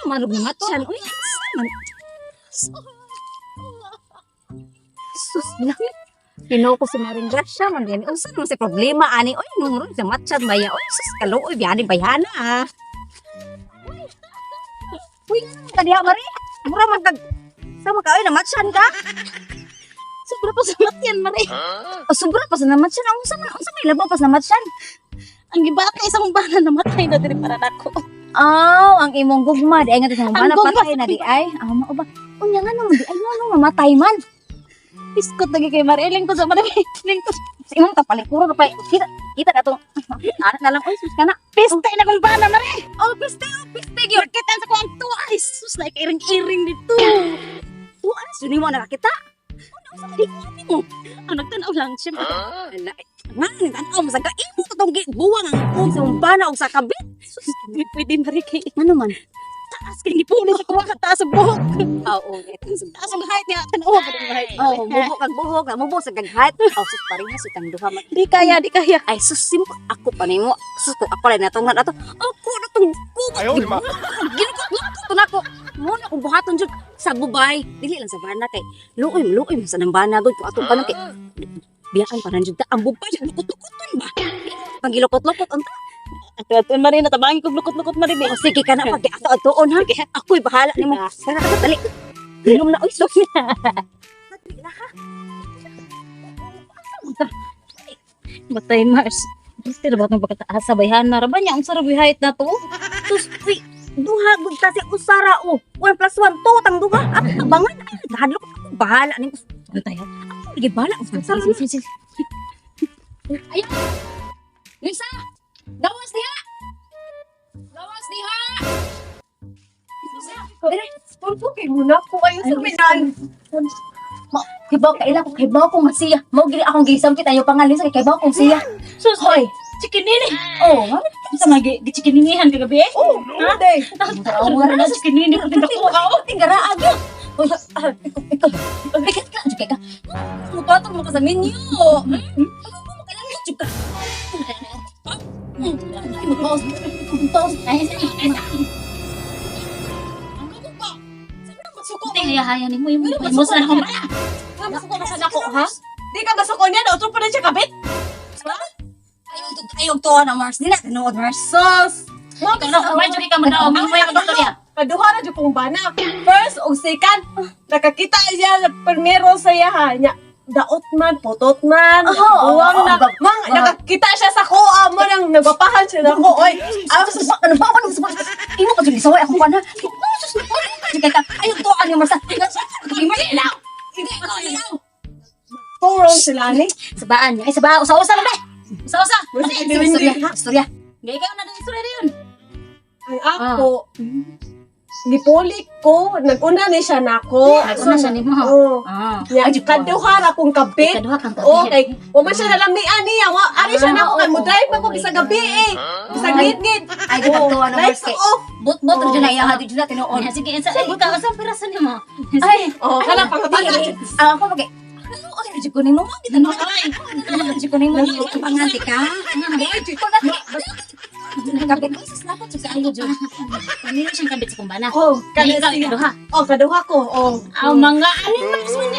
Marug matchan. Uy, man. Sus lang. Ginoo ko si Maring Gracia man gani. Unsa naman si problema ani? Uy, nung sa matchan baya. Uy, sus kaluoy biyani bayhana ah. Uy, kadiha Mari. Mura man kag sama ka oy na matchan ka. Sobra pa sa matyan, Mare. O sobra pa sa namatchan. Ang unsa man unsa may labaw pa sa namatchan? Ang gibaka isang bana namatay na diri para nako. Aw, ang imong gugma di ay nga sa Ang bana gugma patay na di ay. Aw, mao ba? Unya nga naman di ay nga mamatay man. Biskot lagi kay Mare. Lingkod sa Mare. Lingkod. Sa imong tapalikuro na pa kita kita na to. Ana na lang oy sus kana. Piste na kong bana, Mare. Oh, piste, oh, piste gyud. Kita sa kuang tuwa. Ay, sus, like iring-iring dito. Tuan suni mo nakakita. Ang nagtanaw lang siya. Ala, nga ni tan-aw mo sa ka imo to tong gibuwang ang kung sa bana og sa kabit. Sus, di pwede, Mare. Kay Ano man? taas kay gipuno sa kuha ka taas ang buhok. Oo, itong sa Taas ang height niya. Tanaw pa ang height. Oh, mubo kag buhok, mubo sa gaghat. Oh, sus parehas itang duha man. Di kaya, di kaya. Ay sus simpo ako pa nimo. Sus ko ako lang natong ato. Ako na tong kubo. Ayaw, di ba? Ginukot to nako. Mo na kung buhaton jud sa bubay. Dili lang sa bana kay luoy luoy man sa nang bana gud ko atong kanon kay biyaan pa ran jud ta ang bubay jud lukot-lukoton ba. Pagilukot-lukot unta. Ato ato Mare, natabangin kog lukot-lukot, Mare. O sige ka na pag ato atuon ha. Ako'y bahala nimo. Tara ka dali. Inom na oy sus. Dali na ha. Matay, Mars. Gusto na ba itong pagkataas sa bayhan na? Raba niya, ang sarap yung height na to. Sus, uy, duha gud ta si usara o. 1 plus 1 2 tang duha. At tabangan ay nagahadlok ako bahala ning Antay, ha? ako lagi bahala ang Sige, sara. sige, sige. Ay. Lisa, gawas diha. Gawas diha. Lisa, dire. Tulpo kay muna ko kayo sa minan. Kibaw kaila ko kibaw ko nga siya. Mao gini akong gisampit ayo pangalan Lisa kay kibaw kong siya. Sus, Hoy. Chikinini! Oh, mami Sa mga gichikininihan kagabi eh. Oh, no, day. Wala na chikinini ko tinda ko ka. Tinggara agyo. Uy, ah, ikaw, ikaw. Bigat ka, jud ka. Mupatong mo ka sa menu. Hmm? Kailangan jud ka. Ay, mag-pause. Mag-pause. Ay, sige. Masuko Hindi, haya-haya ni mo yung mo sa akong bala. ka, masuko ka sa nako, ha? Di ka masuko niya, otro pa na siya kabit. Ayaw, ayaw to na Mars. Di na tinuod Mars. Sus! Ikaw na, kumain jud ka mo daw. May mo yung istorya. Kaduha na jud kong bana. First ug second, nakakita siya sa primero sa iya ha. Nya, daot man, putot man, Oo, buwang oo, na. oo. Mang, nakakita siya sa kuha mo nang nagwapahan siya na ko. Oy, Ah, sus, ano ba? Ano ba? Imo ka jud gisaway akong pana. Sus, jud ka. Ayaw to ani Mars. Hindi, ikaw, ilaw. two wrong sila ni. Sabaan. Ay, sabaan. Usa-usa lang ba? Usa-usa. Sige, Istorya, istorya. Gay ikaw na din istorya na yun. Ang ako, gipulik ko, naguna ni siya nako. Naguna siya nimo. Oo. Ah. Nya, kaduha ra kong kabit. Kaduha kang kabit. Okay, wa man siya nalamian niya. Wa ari siya Ah, nako kay oo, mo drive man ko oo, bisag gabi eh. Bisag ngit-ngit. Ay, di pagtuwa na Mars Lights kay. off. Bot-bot ra jud na iya hati jud na tinuod. Sige, sa ikaw sa piraso nimo. Ay, Oh, kana pangabili. Ang ako magay ano ay jud ko nimo mo kita no. Ano jud ko nimo panganti ka. Kapit ko sus dapat jud Ayo jud. Kanino siyang kabit sa kumbana? Oh, Kani kana ikaw siya. ikaduha. Oh, kaduha ko. Oh. Aw mga ani Mars man.